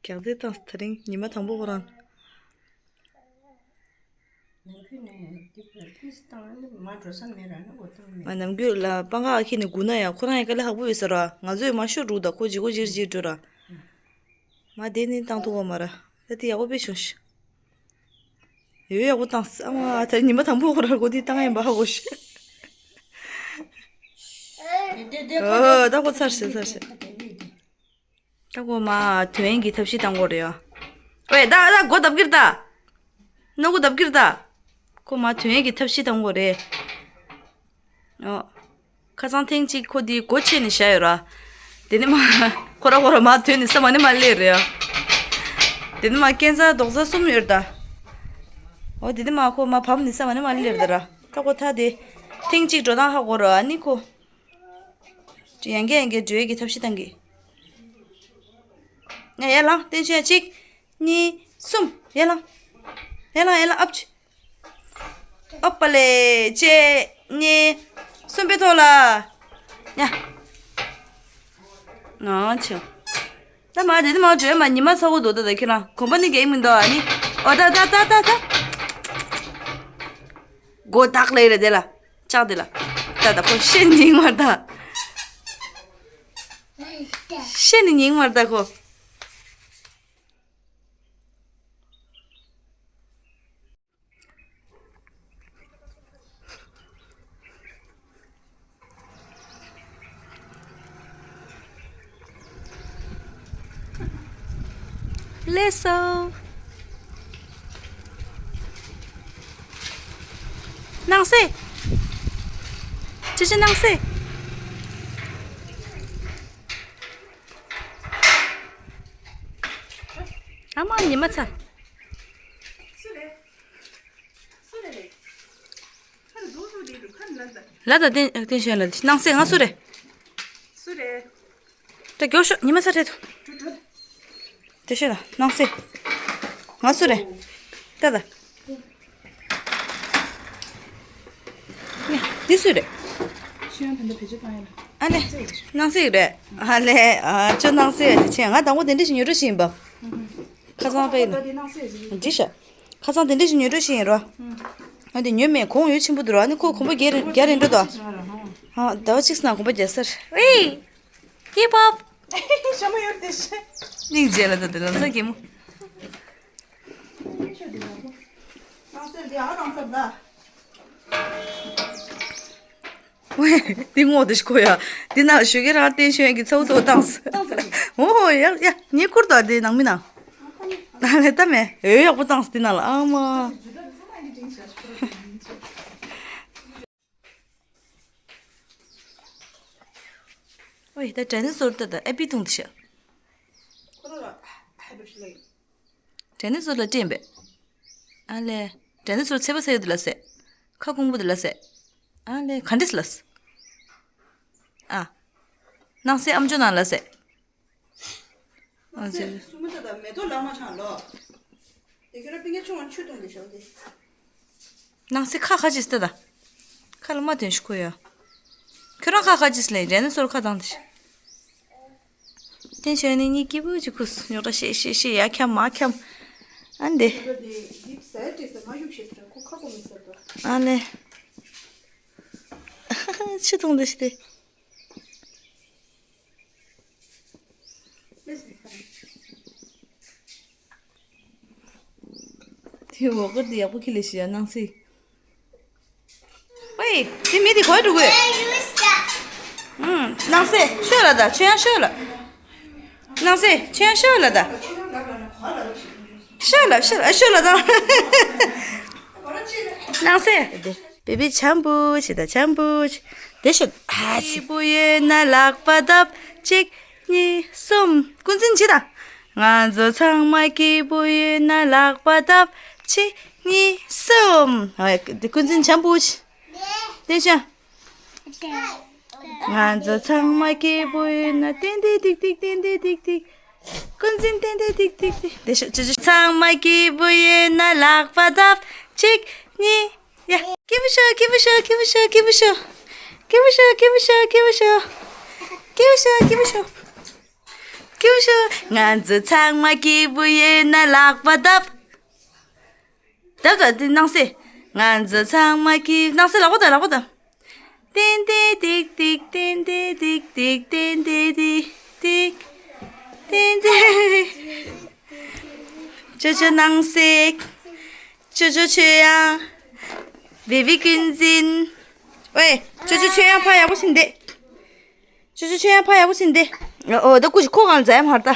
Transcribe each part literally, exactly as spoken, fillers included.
རྒྱག་རྩེད་བཏང་། དེ་རིང་ཉི་མ་དང་པོ་ཁོ་རང་། ནམ་རྒྱུན་ནས་འདི་བར་དུས་བཏང་ནི་མ་འགྲོ་ས་མེད་ར་ནི་འོ་བཏང་མེད། ང་ནམ་རྒྱུན་ལ་སྤང་ཁ་ཁྱེར་ནས་སྒུག་ན་ཡང་ཁོ་རང་ཡང་དཀའ་ལས་ཁག་པོ་ཡོད་ས་ར། ང་ཚོས་མ་ཤོར་འགྲོ་ད་ཁོ་ཇི་གོ་ཇིར་ཇིར་འགྲོ་ར། མ་དེ་ནི་བཏང་ཐུབ་པ་མ་ར། ད་དེ་ཡག་པོ་དཔེ་བྱུང་ཤག་ཡོད་ཡག་པོ་བཏང་ས། ཨ་མ་དེ་ཉི་མ་དང་པོ་ཁོ་ར་གོ་དེ་བཏང་ཡིན་པ་ཧ་གོ་ཤག་ཨོ་ད་ཁོ་ཚར་ཤག་ཚར་ཤག་ད་ཁོ་མ་དོན་ཡན་གྱི་ཐབས་ཤེས་བཏང་གོ་རེད་ཡ། ཝེ་ད་ད་སྒོ་བརྡབ་ཀྱིར་ད། སྣ་སྒོ་བརྡབ་ཀྱིར་ད། ཁོ་མ་དོན་ཡན་གྱི་ཐབས་ཤེས་བཏང་གོ་རེད། ཨོ། ཁ་སང་ཐེངས་གཅིག་ཁོ་དེའི་སྒོ་ཕྱེ་ནས་བཞག་ཡོད་ར། དེ་ནི་མ། ཁོ་ར་ཁོ་ར་མ་དོན་ནི་ས་མ་ནི་མ་སླེབས་རེད་ཡ། དེ་ནི་མ་རྐྱེན་རྩ་རྡོག་རྩ་གསུམ་ཡོད་ར་ད། ཨོ་དེ་ནི་མ་ཁོ་མ་བབས་ནི་ས་མ་ནི་མ་སླེབས་ར་ད་ར། ད་ཁོ་ཐ་དེ། ཐེངས་གཅིག་འགྲོ་སྟངས་ཧ་གོ་ར་ཨ་ནི་ཁོ། ཡང་བསྐྱར་ཡང་བསྐྱར་འགྲོ་ཡས་ཀྱི་ཐབས་ཤེས་བཏང་གི། ཡ་ཡར་ལངས། བསྟན་ཆོས་གཅིག་གཉིས། གསུམ། ཡར་ལངས། ཡར་ལངས་ཡར་ལངས། ཨབ་ཆི། ཨོ་པ་ལེ། གཅིག་གཉིས། གསུམ་པའི་ཐོག་ལ། ཡ། ང་ཆོ། ད་མ་དེ་ནི་མ་བྲོས་མ་ཉི་མ་ཚ་བོ་འདུག་ད་ད་ཁྱེད་རང་གོམ་པ་ནི་རྒྱག་མི་འདུག་ཨ་ནི། ཨོ་ད་ད་ད་ད་ད། སྒོ་བདག་ལས་རེད་དེ་ལ། ལྕགས་དེ་ལ། ད་ད་ཁོ་ཤེས་ཉིང་མར་ད། ཤེས་ནི་ཉིང་མར་ད་ཁོ། ལགས་སོ། ནང་སེ། ཅི་ཅི་ནང་སེ། ཨ་མ་ཉི་མ་ཚ། སུ་རེད། སུ་རེད་རེད། ཁ་ལ་རྫོགས་སུ་རེད་འདུག་ཁ་ལ་ལ། ལ་ད་བསྟན་བསྟན་ཤོད་ལ་ནང་སེ་ང་སུ་རེད། སུ་རེད། ད་མགྱོགས་ཤོག་ཉི་མ་ཚ་ཁྲེད་དོ། འགྲོ་འགྲོ། དེ་ཤོད་ལ་ནང་སེ། ང་སུ་རེད། ད་ད། ཡ། འདི་སུ་རེད། ཤེས་ཡོན་ད་ལྟ་བེད་སྤྱོད་བཏང་ཡ་ལ། ཨ་ལེ། ནང་སེ་རེད། ཨ་ལེ། ཨ་ཅོ་ནང་སེ་རེད་ཆེ་ང་དང་པོ་དེ་འདྲ་ཞིག་ཉོ་འགྲོ་ཞིག་ཡིན་པ། ཁ་སང་པས་ན། འདི་ཤ། ཁ་སང་དེ་འདྲ་ཞིག་ཉོ་འགྲོ་ཞིག་ཡིན་རོ། ཨ་འདི་ཉོས་མེད་གོང་ཡོད་ཆེན་པོ་འདུག་རོ། ཨ་ནི་ཁོ་གོམ་པ་རྒྱག་རིན་རྒྱག་རིན་འགྲོ་དོ། ཨ་ཟླ་བ་གཅིག་ནང་གོམ་པ་རྒྱག་སར། ཝེ། ཀི་པོབ། ཞྭ་མོ་ཡོད་དེ་ཤ། སྙིང་རྗེ་ལ་ད་དེ་ལ་ས་གེ་མོ། ཝེ། འདི་ངོ་དེ་ཤ་ཁོ་ཡ། འདི་ན་ཞུ་གེ་རང་བསྟན་ཤོད་ཀྱི་ཚ་བོ་ཚ་བོ་བཏང་སོ། ཨོ་ཡ་ཡ་ངས་བསྐུར་དོ་དེ་ནང་མི་ན། ནང་ལས་ལྟ་མེད་འོས་ཡག་པོ་བཏང་སོ་འདི་ནང་ལ་ཨ་མ། ཨོ་ཡ་ད་དྲན་ནི་ཟོར་ད་ད་ཨེ་པི་ཐུང་དེ་ཤ། ཁོ་རང་ལ་ཧ་འགྲོ་ཤི་ལ་ཡིན། དྲན་ནི་ཚུར་ལ་སྤྲད་པས། ཨ་ལས། དྲན་ནི་ཚུར་ཚེ་པ་ཚེ་ཡོད་དུ་ལ་ཟེ། ཁ་སྐོང་པོ་དུ་ལ་ཟེ། ཨ་ལས་ག་འདྲས་ལ་ཟེ། ཨ། ནང་སེ་ཨམ་ཅོ་ནང་ལ་ཟེ། ཨ་ཟེ། སུ་མི་ད་ད་མེ་ཏོག་ལ་མ་ཆང་ལོ། དེ་ཁྱོད་ར་པིང་ཆུང་བ་ཆུ་བཏུང་གི་ཤོག་དེ། ནང་སེ་ཁ་ཁ་ཅིས་ཏེ་ད། ཁ་ལ་མ་དོན་ཤི་ཁོ་ཡ། ཁྱོད་རང་ཁ་ཁ་ཅིས་ལས་རེ་ནི་སོར་ཁ་དང་དེ། དེ་བྱས་ནས་གཉིད་སྐྱིད་པོ་ཅིག་ཁུགས་སོང་། ཉོག་དྲ་བཤད་བཤད་བཤད་ཡ་འཁྱམ་མ་འཁྱམ། ཨ་འདི། ཨ་ནི། ཆུ་འཐུང་འདི་ཞིག་དེ། དེ་འོག་གི་དེ་ཡག་པོ་ཁྱི་ལས་ཤི་ཡ་སྣང་སྲིད། ཝེ། དེ་མི་དེ་གོ་འགྲོ་དགོས། ཨུམ། སྣང་སྲིད་ཤོད་ལ་ད་ཆོས་ཡང་ཤོད་ལ། སྣང་སྲིད་ཆོས་ཡང་ཤོད་ལ་ད། ཤོད་ལ་ཤོད་ལ་ཤོད་ལ་ད། སྣང་སྲིད། བེ་བི་འཆམ་པོ་བྱེད་ད་འཆམ་པོ་བྱེད། དེ་ཤོད། ཨ་ཙི། སྐྱིད་པོ་ཡོད་ན་ལག་པ་བརྡབ། གཅིག་གཉིས། གསུམ། ཀུན་འཛིན་བྱེད་ད། ང་ཚོ་ཚང་མ་སྐྱིད་པོ་ཡོད་ན་ལག་པ་བརྡབ། གཅིག་གཉིས། གསུམ། ཨ་དེ་ཀུན་འཛིན་འཆམ་པོ་བྱེད། དེ་ཤོད། ང་ཚོ་ཚང་མ་སྐྱིད་པོ་ཡོད་ན་ཏན་ཏན་ཏིག་ཏིག་ཏན་ཏན་ཏིག་ཏིག་ཀུན་འཛིན་ཏན་ཏན་ཏིག་ཏིག་ཏིག་དེ་ཤོད། ཚང་མ་སྐྱིད་པོ་ཡོད་ན་ལག་པ་བརྡབ། གཅིག་གཉིས། ཡ། སྐྱིད་པོ་ཤོག་སྐྱིད་པོ་ཤོག་སྐྱིད་པོ་ཤོག་སྐྱིད་པོ་ཤོག་སྐྱིད་པོ་ཤོག་སྐྱིད་པོ་ཤོག་སྐྱིད་པོ་ཤོག་སྐྱིད་པོ་ཤོག་སྐྱིད་པོ་ཤོག་ང་ཚོ་ཚང་མ་སྐྱིད་པོ་ཡོད་ན་ལག་པ་བརྡབ། བརྡབ་དང་དེ་སྣང་སེ། ང་ཚོ་ཚང་མ་སྐྱིད། སྣང་སེ་ལག་པ་བརྡབ། ལག་པ་བརྡབ། ཏན་ཏན་ཏིག་ཏིག་ཏན་ཏན་ཏིག་ཏིག་ཏན་ཏན་ཏིག་ཏིག་ཏན་ཏན། ཅོ་ཅོ་སྣང་སེ། ཅོ་ཅོ་ཆོས་དབྱངས། བེ་བི་ཀུན་འཛིན། ཝེ། ཅོ་ཅོ་ཆོས་དབྱངས་ཕར་ཡག་པོ་ཕྱིན་ཏེ། ཅོ་ཅོ་ཆོས་དབྱངས་ཕར་ཡག་པོ་ཕྱིན་ཏེ། ཨོ་ད་སྐུ་མཁྱེན་ཁོ་གང་ལ་འཛེམ་ཧར་ད།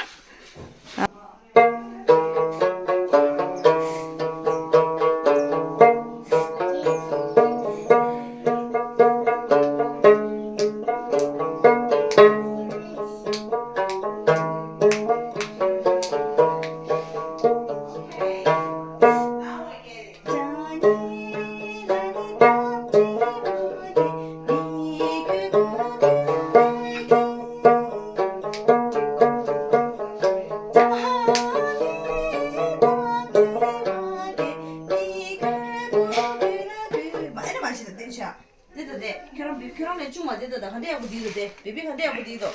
མ་ཨེ་ན་མ་ཤི་ད་བསྟན་ཤག་འདི་ད་དེ། ཁྱོད་རང་བི་ཁྱོད་རང་ལས་ཆུང་བ་འདི་ད་ད་ག་འདྲ་ཡག་པོ་འདི་ད་དེ། བི་བི་ག་འདྲ་ཡག་པོ་འདི་ད།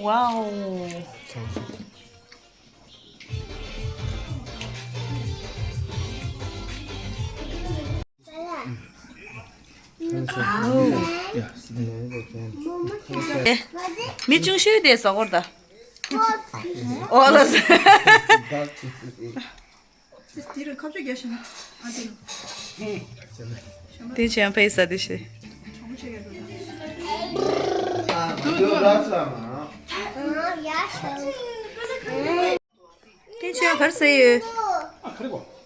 Wow. ཨེ། མི་ཆུང་ཤོས་དེ་ཟ་གོ་ད། ཨོ་ལ་ཟ། དེ་རུ་ཁ་ཆུ་རྒྱག་ཤི་ན། ཨ་དེ་རུ། དེ་ཆེན་ཕེ་ས་དེ་ཤི། དེ་ཆེན་གར་ཟེར་ཡོད།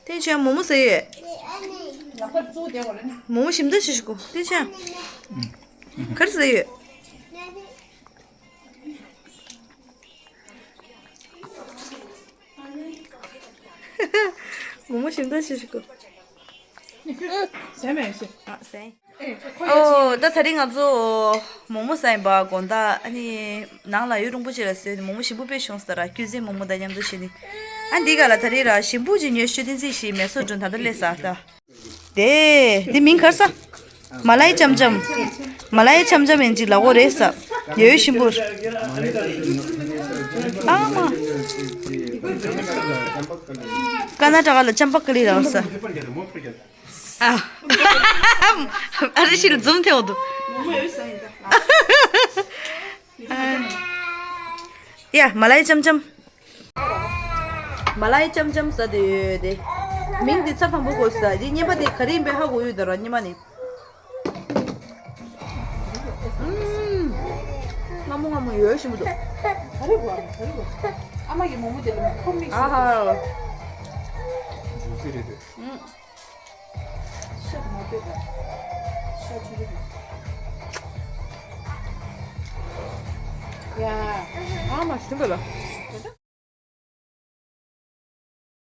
དེ་ཆེན་མོ་མོ་ཟེར་ཡོད། མོ་མོ་ཞིམ་ད་ཤི་ཤི་གོ་དེ་ཆེན། གར་ཟེར་ཡོད། མོ་མོ་ཞིམ་ད་ཤི་ཤི་གོ་ཟས་མེད་ཤི། ཨ་ཟས། ཨོ་ད་ད་རིང་ང་ཚོ་མོག་མོག་ཟ་ཡིན་པ་དགོང་དག་ཨ་ནི་ནང་ལ་ཡུལ་རིང་པོ་ཅིག་ལ་སོས་ནས་མོག་མོག་ཞིམ་པོ་དཔེ་བྱུང་སོང་ད་ར། ཁྱོད་ཚོའི་མོག་མོག་དང་མཉམ་དུ་བྱས་ནས། ཨ་འདི་ག་ལ་ད་རིང་ར་ཞིམ་པོ་ཅིག་ཉོས་ཤོག་བསྟན་འཛིན་ཞིག་མེ་སོར་འགྲོ་ད་ལྟ་སླེབས་ས་ད། དེ་དེ་མིང་ག་རེ་ཟེར། མ་ལའི་ཅམ་ཅམ། མ་ལའི་ཅམ་ཅམ་ཡིན་ཅིག་ལ་འོ་རེད་ས། ཡོད་ཞིམ་པོ། ཨ་མ། ཀ་ན་ཊ་ཀ་ལ་ཅམ་པ་ཀ་ལི་ར་ས། ཨ། ཨ་རེ་ཤི་ལ་འཛུམ་ཐེའོ་འདུག་ཡ། མ་ལའི་ཅམ་ཅམ། མ་ལའི་ཅམ་ཅམ་ཟ་དེ་ཡོད་དེ། མིང་འདི་ཚ་དང་པོ་གོ་ས་འདི་རྔན་པ་དེ་ག་རེ་ཡིན་པའི་ཧ་གོ་ཡོད་ད་ར་རྔན་པ་ནི། ཨུམ། མངར་མོ་མངར་མོ་ཡོད་ཞིམ་པོ་འདུག་ག་རེ་གོ་ཨ་མ་ག་རེ་གོ་ཨ་མ་གི་མོག་མོག་དེ་ལ་ཁོ་མིག་ཨ་ཧ། ཇུ་སི་རེད་དེ། ཨུམ། ཤ་མ་ལྟོས་པར། ཤ་ཆུ་རེད། ཡ། ཨ་མ་ཞིམ་པ་ལ།